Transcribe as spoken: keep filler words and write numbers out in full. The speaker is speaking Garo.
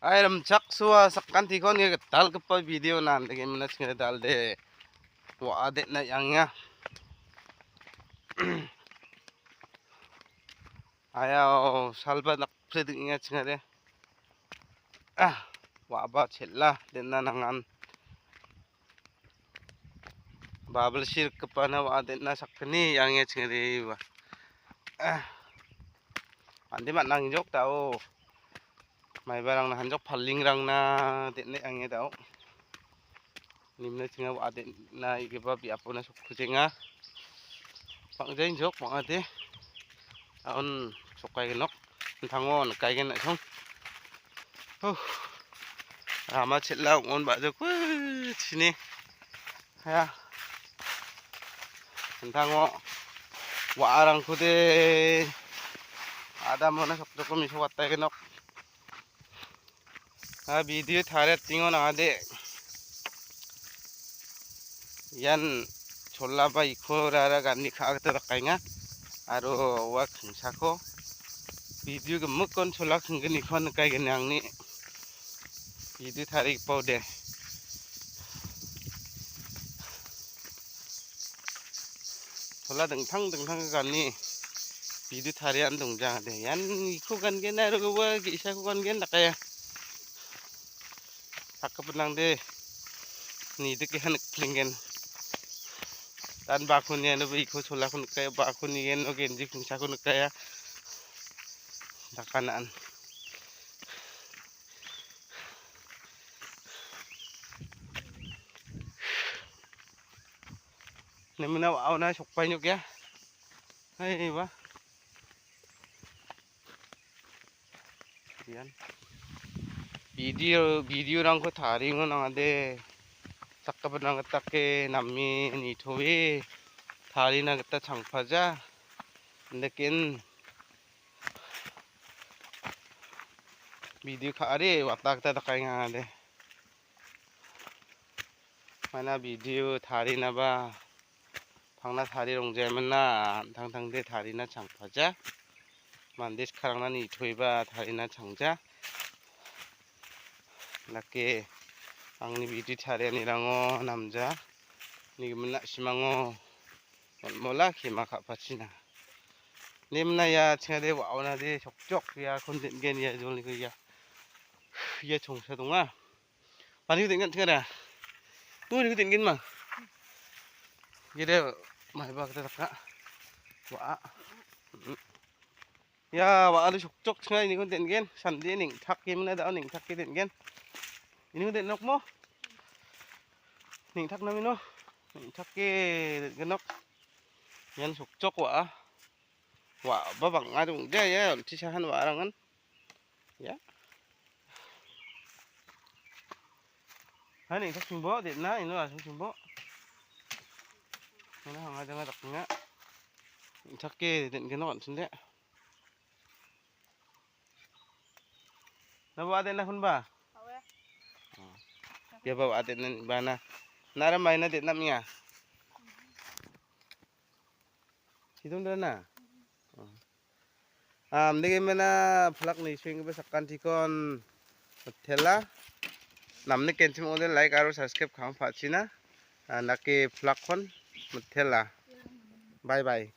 Ai, rimchaksoa sakantikon ia gitalgipa video-na andake mina chingade dalde. Wa·adetna yang·a. Ayao, salba nakpre ding·enga chingade. Ah, wa·aba chel·a, den·na nangan. Babilsi rikgipana wa·a den·na sakgni yang·e chingade wa. Ah, ande man·angjok dao. Maibarangna hanjok palingrangna den·e ange dao. Nimne chinga wa·a den·na igipa biapona sokkujenga. Bang·jainjok bang·ade. Aon sokaigenok. Intango nikaigen na·song. Huh. Rama chel·a ong·on ba·jok. Huh, chini. Ya. Intango wa·arangkode adamona sokjoko mesokattaigenok. A video tariatingo nangade. Ian chola ba ikorara gani ka·a gita dakaenga. Aro ua kingsako video gimikkon chola kingginiko nikaigini angni video tarigipa ode. Chola dingtang dingtang gani video tarian dongjade. Ian iko gangen aro ua ge·sako gangen dakaia. Sakgipinrangde nidike han nikplenggen. Dan bakon iano iko cholako nikaia, bakon iano genji kingsako nikaia. Dakanan. Nemina wa·aona sokpainok ya. Hai, wa. Ian. Video, videorangko tariengon nangade. Sakgipinrang gitake name nitoe tarina gita changpaja. Indeken video ka·ari wa·a gita dakaenga de. Mana video tarinaba pangna tari rongjaemina, an·tangtangde tarina changpaja. Mande sakangrangna nitoeba tarina changja. Dake angni video tarianirango namja. Nigimin na·simango on·mola kema ka·pachina. Nemna ia chingade wa·aonade sokjok ia kon den·gen ia jolniko ia. Ia chongsa donga. Paniko den·gen chingada. Uniko den·gen ma. Gede maiba kita taka. Wa·a. Ia wa·ade sokjok chinga iniko den·gen. Sande neng·take mina dao neng·take den·gen. Iniko den·nokmo. Neng·takna mino. Neng·take den·genok. Ian sokjok wa·a. Wa·aba bang·a dongja ia on·tisahan wa·arangan. Ya. Hai neng·tak singbo den·a ino asong singbo. Ino hanga janga dakna. Neng·take den·genok an·ching de. Na wa·a den·a kunba? Awe. Oh. Ia ba wa·a den·a bana. Nara maina den·a minga. Sidong dana. Oh. Am dege mena plak ni swing be sakan tikon hotel la. Namni kenchim ode like aro subscribe kang pachina. Ah, nake plak kon hotel la. Bye bye.